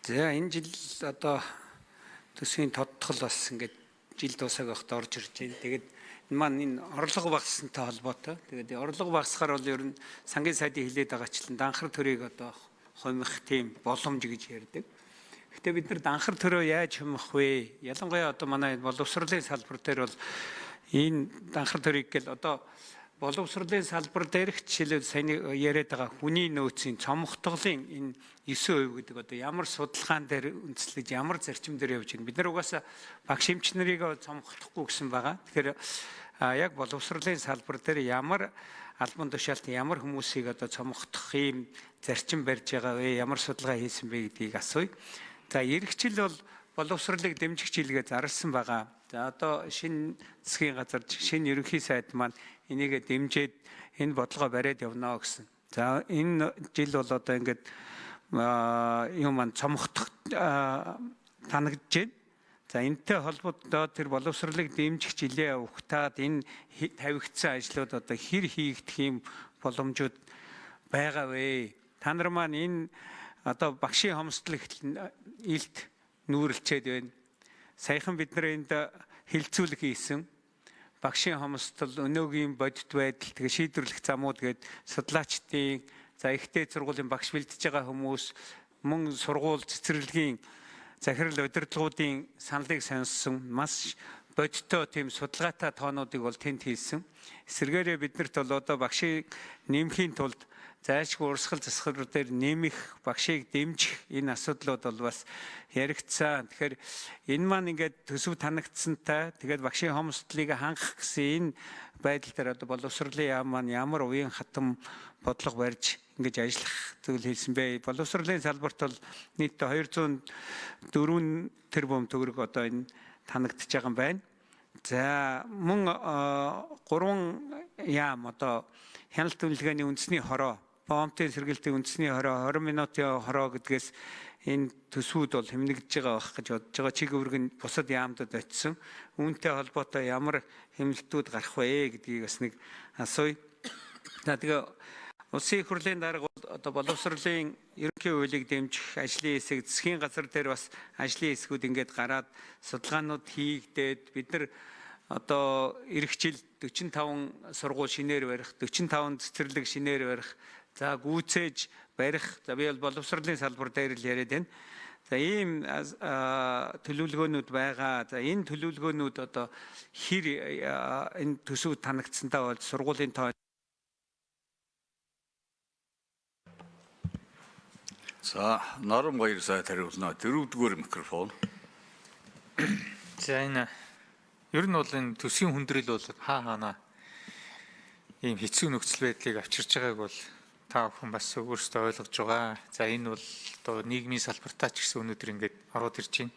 За энэ жил одоо төсвийн тодтгол бас ингээд жил дуусах байхад орж ирж байна. Тэгээд энэ маань энэ орлого багассантай холбоотой. Тэгээд орлого багасхаар бол ер нь сангийн сайдын хилээд байгаачлан данхар төрийг одоо хумих тийм боломж гэж ярьдаг. Гэхдээ бид нар данхар төрөө яаж хумих вэ? Ялангуяа одоо манай боловсролын салбар дээр бол энэ данхар төрийг гэл одоо боловсролын салбар дээрх жишээлбэл саяны яриад байгаа хүний нөөцийн цомготголын энэ 9% гэдэг одоо ямар судалгаан дээр үндэслэж ямар зарчим дээр явж байна. Бид нар угаасаа багш эмч нарыг цомгохдохгүй гэсэн байгаа. Тэгэхээр яг боловсролын салбар дээр ямар албан тушаалт ямар хүмүүсийг одоо цомгохдох ийм зарчим барьж байгаа вэ? Ямар судалгаа хийсэн бэ гэдгийг асууя. За ирэх жил бол боловсролыг дэмжих жилгээ зарласан байгаа. За одоо шинэ засгийн газар шинэ ерөнхий сайд маань энийгээ дэмжиж энэ бодлогоо бариад явна гэсэн. За энэ жил бол одоо ингээд юм маань цомгохдох танагдж байна. За энэтэй холбоотой тэр боловсролыг дэмжих жилээ ухтаад энэ тавигдсан ажлууд одоо хэр хийгдэх юм боломжууд байгаа вэ? Та нар маань энэ одоо багшийн хомсдол илт нүүрэлчээд байна. Саяхан бид нар энд хилцүүлэг хийсэн. Багшийн хомсдол, өнөөгийн бодит байдал, тэгээ шийдвэрлэх замууд гээд судлаачдын, за ихтэй сургуулийн багш бэлдэж байгаа хүмүүс, мөн сургууль цэцэрлэгийн захирал удирдлагуудын саналыг сонссон. Маш бодиттой тийм судалгаатай тоонуудыг бол тэнд хийсэн. Эсвэргээрээ биднэрт бол одоо багшийг нэмэхийн тулд зайлшгүй урсгал засвар дээр нэмэх, багшийг дэмжих энэ асуудлууд бол бас яригдсан. Тэгэхээр энэ маань ингээд төсөв танагдсантай тэгээд багшийн хомсдлыг хангах гэсэн энэ байдал дээр одоо боловсролын яам маань ямар уян хатан бодлого барьж ингэж ажиллах зүйл хэлсэн бэ? Боловсролын салбарт бол нийтдээ 204 тэрбум төгрөг одоо энэ танагдчихж байгаа юм байна. За мөн 3 яам одоо хяналт үнэлгээний үндэсний хороо, боомтын сэргэлтийн үндэсний хороо, 20 минутын хороо гэдгээс энэ төсвүүд бол хэмнэгдэж байгаа байх гэж бодож байгаа. Чиг өвөрг нь бусад яамдад очисон. Үүнтэй холбоотой ямар хэмнэлтүүд гарах вэ гэдгийг бас нэг асууя. За тэгээ Улсын их хурлын дарга бол одоо боловсролын ерөнхий хуулийг дэмжих ажлын хэсэг засгийн газар дээр бас ажлын хэсгүүд ингээд гараад судалгаанууд хийгдээд бид нар одоо эх жил 45 сургууль шинээр барих, 45 цэцэрлэг шинээр барих, за гүйцээж барих. За би бол боловсролын салбар дээр л яриад байна. За ийм төлөвлөгөөнүүд байгаа. За энэ төлөвлөгөөнүүд одоо хэр энэ төсөв танагдсантай бол сургуулийн тоо. За Наран Баяр сайд хариулна. Дөрөвдүгээр микрофон. За энэ ер нь бол энэ төсвийн хүндрэл бол хаа хаана ийм хэцүү нөхцөл байдлыг авчирч байгааг бол та бүхэн бас өөрсдөө ойлгож байгаа. За энэ бол одоо нийгмийн салбартаа ч гэсэн өнөөдөр ингээд ороод ирж байна.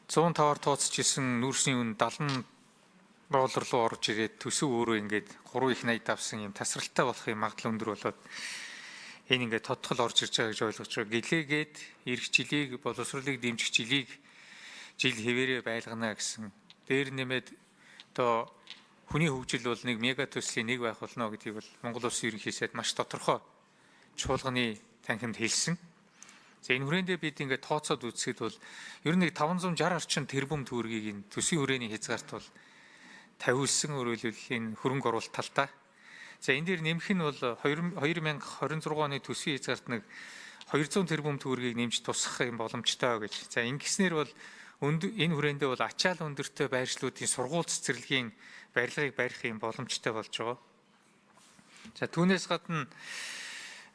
105-аар тооцож исэн нүүрсний үн 70 доллар руу орж ирээд төсөв өөрөө ингээд 3 их 80 давсан юм тасралтай болох юм магадлал өндөр болоод энэ ингээд тодтол орж ирж байгаа гэж ойлгож байгаа. Гэлээгээд эх жилийг боловсролыг дэмжих жилийг жил хэвээрээ байлгана гэсэн. Дээр нэмээд одоо хүний хөгжил бол нэг мега төслийн нэг байх болно гэдгийг бол Монгол Улсын ерөнхий сайд маш тодорхой чуулганы танхимд хэлсэн. За энэ хүрээндээ бид ингээд тооцоод үзэхэд бол ер нь нэг 560 орчим тэрбум төгрөгийг энэ төсвийн хүрээний хязгаарт бол тавиулсан, өөрөлдөл энэ хөрөнгө оруулалт талдаа. За энэ дээр нэмэх нь бол 2026 оны төсвийн хязгаарт нэг 200 тэрбум төгрөгийг нэмж тусгах юм боломжтой гэж. За ингэснээр бол энэ хүрээндээ бол ачаал өндөртэй байршлуудын сургууль цэцэрлэгийн барилгыг барих юм боломжтой болж байгаа. За түүнээс гадна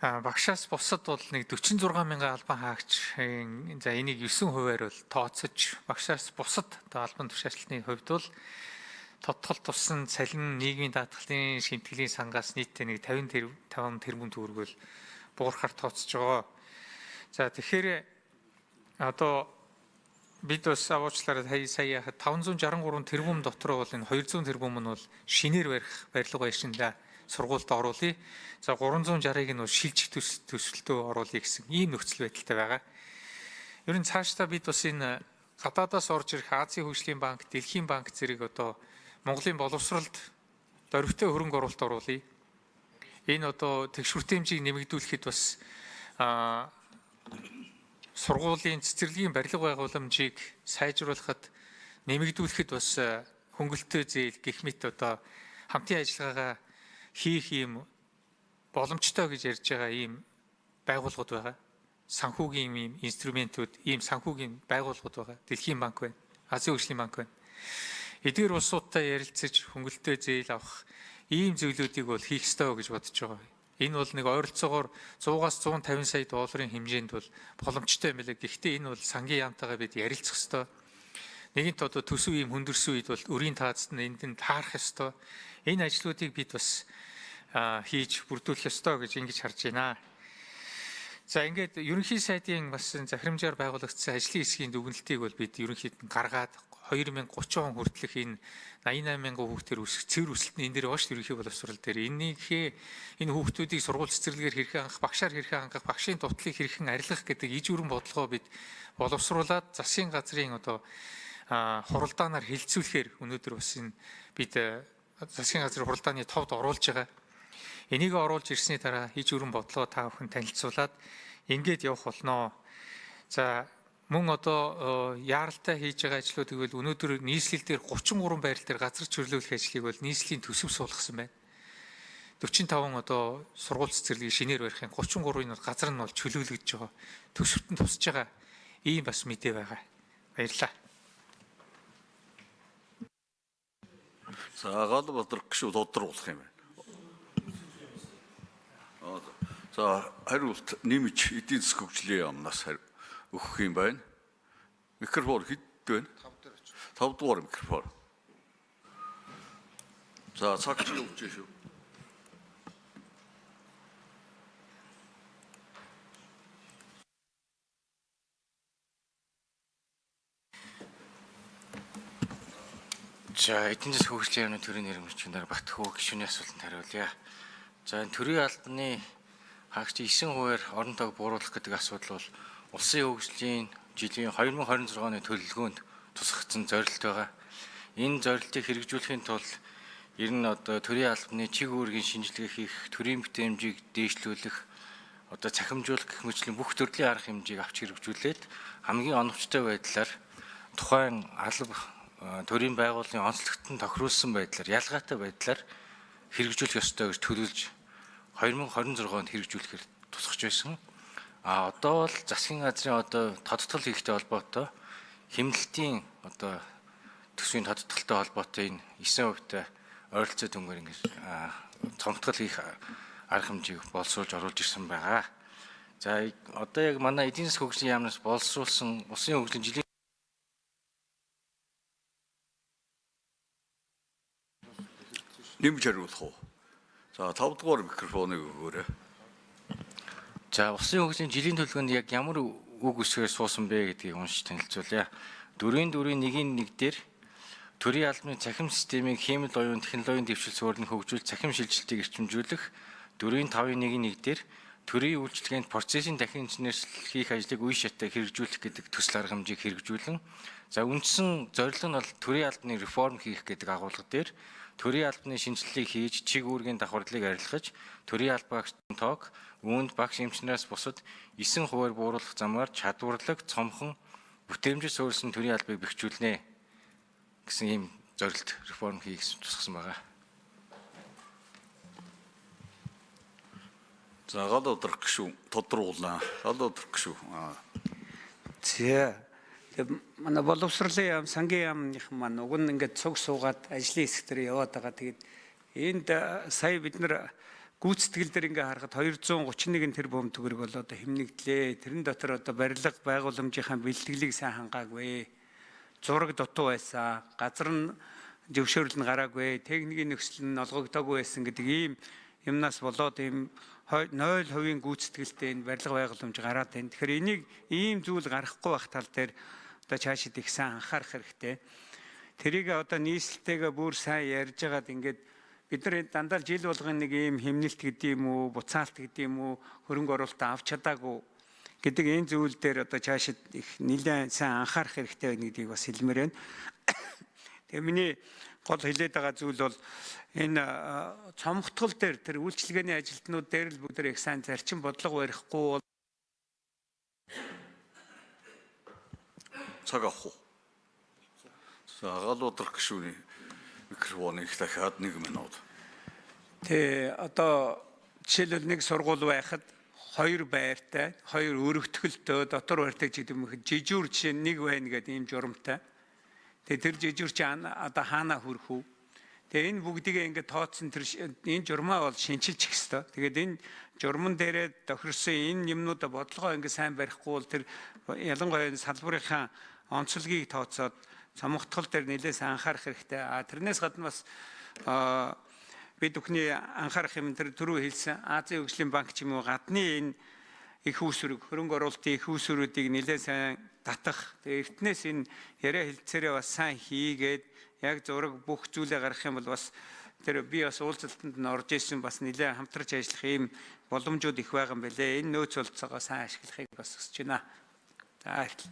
багшаас бусад бол нэг 46 мянган албан хаагч, за энийг 9%-аар бол тооцож багшаас бусад одоо албан тушаалтны хувьд бол тодтол туссан цалин нийгмийн даатгалын шимтгэлийн сангаас нийтдээ нэг 55 тэрбум төгрөг бол буурахар тооцож байгаа. За тэгэхээр одоо бид бас авуучлаараа сая 563 тэрбум дотор бол энэ 200 тэрбум нь бол шинээр барих барилга байшиндаа сургуульд оруулъя. За 360-ыг нь бол шилжих төсөлтөө оруулъя гэсэн ийм нөхцөл байдалтай байгаа. Ер нь цаашдаа бид бас энэ гадаадаас орж ирэх Азийн хөгжлийн банк, Дэлхийн банк зэрэг одоо Монголын боловсролд дөрвтэй хөрөнгө оруулалт оруулъя. Энэ одоо тэгш хүртээмжийг нэмэгдүүлэхэд бас сургуулийн цэцэрлэгийн барилга байгууламжийг сайжруулахад нэмэгдүүлэхэд бас хөнгөлөлтөө зээл гэх мэт одоо хамтын ажиллагаагаа хийх ийм боломжтой гэж ярьж байгаа ийм байгууллагууд байгаа. Санхүүгийн ийм инструментүүд, ийм санхүүгийн байгууллагууд байгаа. Дэлхийн банк байна, Азийн хөгжлийн банк байна. Эдгээр улсуудтай ярилцаж хөнгөлөлтөө зээл авах ийм зүйлүүдийг бол хийх ёстой гэж бодож байгаа. Энэ бол нэг ойролцоогоор 100-аас 150 сая долларын хэмжээнд бол боломжтой юм билээ. Гэхдээ энэ бол сангийн яамтайгаа бид ярилцах ёстой. Нэгэнт одоо төсөв ийм хүндэрсэн үед бол өрийн таазт нь энд нь таарах ёстой. Энэ ажлуудыг бид бас хийж бүрдүүлэх ёстой гэж ингэж харж байна. За ингээд ерөнхий сайдын бас захирамжаар байгуулагдсан ажлын хэсгийн дүгнэлтийг бол бид ерөнхийд нь гаргаад 2030 он хүртэлх энэ 88 мянган хүүхдээр өсөх цэвэр өсөлт нь энэ дээр байгаа шүү ерөнхий боловсрол дээр. Энийхээ энэ хүүхдүүдийг сургууль цэцэрлэгээр хэрхэн хангах, багшаар хэрхэн хангах, багшийн дутлыг хэрхэн арилгах гэдэг иж бүрэн бодлогоо бид боловсруулад засгийн газрын одоо хуралдаанаар хилцүүлэхээр өнөөдөр бас энэ бид засгийн газрын хуралдааны товд оруулж байгаа. Энийг оруулж ирсний дараа иж бүрэн бодлогоо та бүхэн танилцуулаад ингээд явах болно. За мөн одоо яаралтай хийж байгаа ажлуудыг бол өнөөдөр нийслэл дээр 33 байрал дээр газар чөлөөлөх ажлыг бол нийслэлийн төсөв суулгасан байна. 45 одоо сургууль цэцэрлэгийг шинээр барихын 33-ын бол газар нь бол чөлөөлөгдөж байгаа. Төсөвт нь тусаж байгаа ийм бас мэдээ байгаа. Баярлалаа. За Галбадрах гишүүн тодруулах юм байна. За хариулт нэмж эдийн засгийн хөгжлийн яамнаас өгөх юм байна. Микрофон хэд байна? 5 дугаар микрофон. За цаг чи өгч шүү. За эдийн засгийн хөгжлийн яамны төрийн нэрмжийн дараа Батхүү гишүүний асуултанд хариулъя. За энэ төрийн албаны хаагчдын 9%-аар орон тоог бууруулах гэдэг асуудал бол улсын хөгжлийн жилийн 2026 оны төлөвлөгөөнд тусгагдсан зорилт байгаа. Энэ зорилтыг хэрэгжүүлэхийн тулд ер нь одоо төрийн албаны чиг үүргийн шинжилгээ хийх, төрийн бүтээмжийг дээшлүүлэх, одоо цахимжуулах гэх мэтчлийн бүх төрлийн арга хэмжээг авч хэрэгжүүлээд хамгийн оновчтой байдлаар тухайн алба төрийн байгууллагын онцлогт нь тохируулсан байдлаар, ялгаатай байдлаар хэрэгжүүлэх ёстой гэж төлөвлөж 2026 онд хэрэгжүүлэхээр тусгаж байсан. А одоо бол засгийн газрын одоо тодтол хийхтэй холбоотой хэмнэлтийн одоо төсвийн тодтолтой холбоотой энэ 9%-тай ойролцоо түнгээр ингэж цомтгол хийх арга хэмжээг боловсруулж оруулж ирсэн байгаа. За одоо яг манай эдийн засгийн хөгжлийн яамнаас боловсруулсан улсын хөгжлийн жилийн Нэмж хариулах уу? За 5 дугаар микрофоныг өгөөрэй. За улсын хөгжлийн жилийн төлөвлөгөөнд яг ямар үг үсгээр суусан бэ гэдгийг уншиж танилцуулъя. 4-4-1-1 дээр төрийн албаны цахим системийг хиймэл оюун технологийн дэвшил суурин хөгжүүлж цахим шилжилтийг эрчимжүүлэх, 4-5-1-1 дээр төрийн үйлчилгээнд процессын дахин инженерчлэл хийх ажлыг үе шаттай хэрэгжүүлэх гэдэг төсөл арга хэмжээг хэрэгжүүлэн, за үндсэн зорилго нь бол төрийн албаны реформ хийх гэдэг агуулга дээр төрийн албаны шинжилгээг хийж чиг үүргийн давхарлыг арилгаж төрийн албаагчдын тоог үүнд багш эмчнээс бусад 9%-аар бууруулах замаар чадварлаг, цомхон, бүтээмжид суурилсан төрийн албыг бэхжүүлнэ гэсэн ийм зорилт реформ хийх тусгасан байгаа. За Галбадрах гишүүн тодруулнаа. Галбадрах гишүүн. За манай боловсролын яам, сангийн яамных маань уг нь ингээд цуг суугаад ажлын хэсэг дээр яваад байгаа. Тэгээд энд сая бид нар гүйцэтгэл дээр ингээ харахад 231 тэрбум төгрөг бол одоо хэмнэгдлээ. Тэрэн дотор одоо барилга байгууламжийнхаа бэлтгэлийг сайн хангаагүй. Зураг дутуу байсан. Газар нь зөвшөөрөл нь гараагүй. Техникийн нөхцөл нь олгогдоогүй байсан гэдэг ийм юмнаас болоод ийм 0% гүйцэтгэлтэй энэ барилга байгууламж гараад байна. Тэгэхээр энийг ийм зүйл гаргахгүй байх тал дээр одоо цаашид их сайн анхаарах хэрэгтэй. Тэрийг одоо нийслэлтэйгээ бүр сайн ярьж байгаад ингээд бид нар дандаа жил болгон нэг ийм хэмнэлт гэдэг юм уу, буцаалт гэдэг юм уу, хөрөнгө оруулалт авч чадаагүй гэдэг энэ зүйл дээр одоо цаашид их нэлээд сайн анхаарах хэрэгтэй байна гэдгийг бас хэлмээр байна. Тэгээ миний гол хэлээд байгаа зүйл бол энэ цомготгол дээр тэр үйлчилгээний ажилтнууд дээр л бүгд их сайн зарчим бодлого барихгүй Цаг авах уу? За галуудрах гишүүний микрофоныг дахиад 1 минут. Тэ одоо жишээлбэл нэг сургууль байхад хоёр байртай, хоёр өргөтгөлтөө дотор барьдаг гэдэг юм их жижүүр жишээ нь нэг байна гэдэг ийм журамтай. Тэгээ тэр жижүүр чи одоо хаана хүрэх үү? Тэгээ энэ бүгдийг ингээд тооцсон тэр энэ журмаа бол шинчилж их хэвээр. Тэгээд энэ журман дээрээ тохирсон энэ юмнуудаа бодлогоо ингээд сайн барихгүй бол тэр ялангуяа энэ салбарынхаа онцлогийг тооцоод цомготгол дээр нэлээд сайн анхаарах хэрэгтэй. А тэрнээс гадна бас бид бүхний анхаарах юм тэр түрүү хэлсэн Азийн хөгжлийн банк ч юм уу гадны энэ их үүсвэрэг хөрөнгө оруулалтын их үүсвэрүүдийг нэлээд сайн татах. Тэгээ эртнээс энэ яриа хэлцээрээ бас сайн хийгээд яг зураг бүх зүйлээ гаргах юм бол бас тэр би бас уулзалтанд нь орж исэн бас нэлээд хамтарч ажиллах ийм боломжууд их байгаа юм билээ. Энэ нөөц болцоогоо сайн ашиглахыг бас хүсэж байна. За баярлалаа.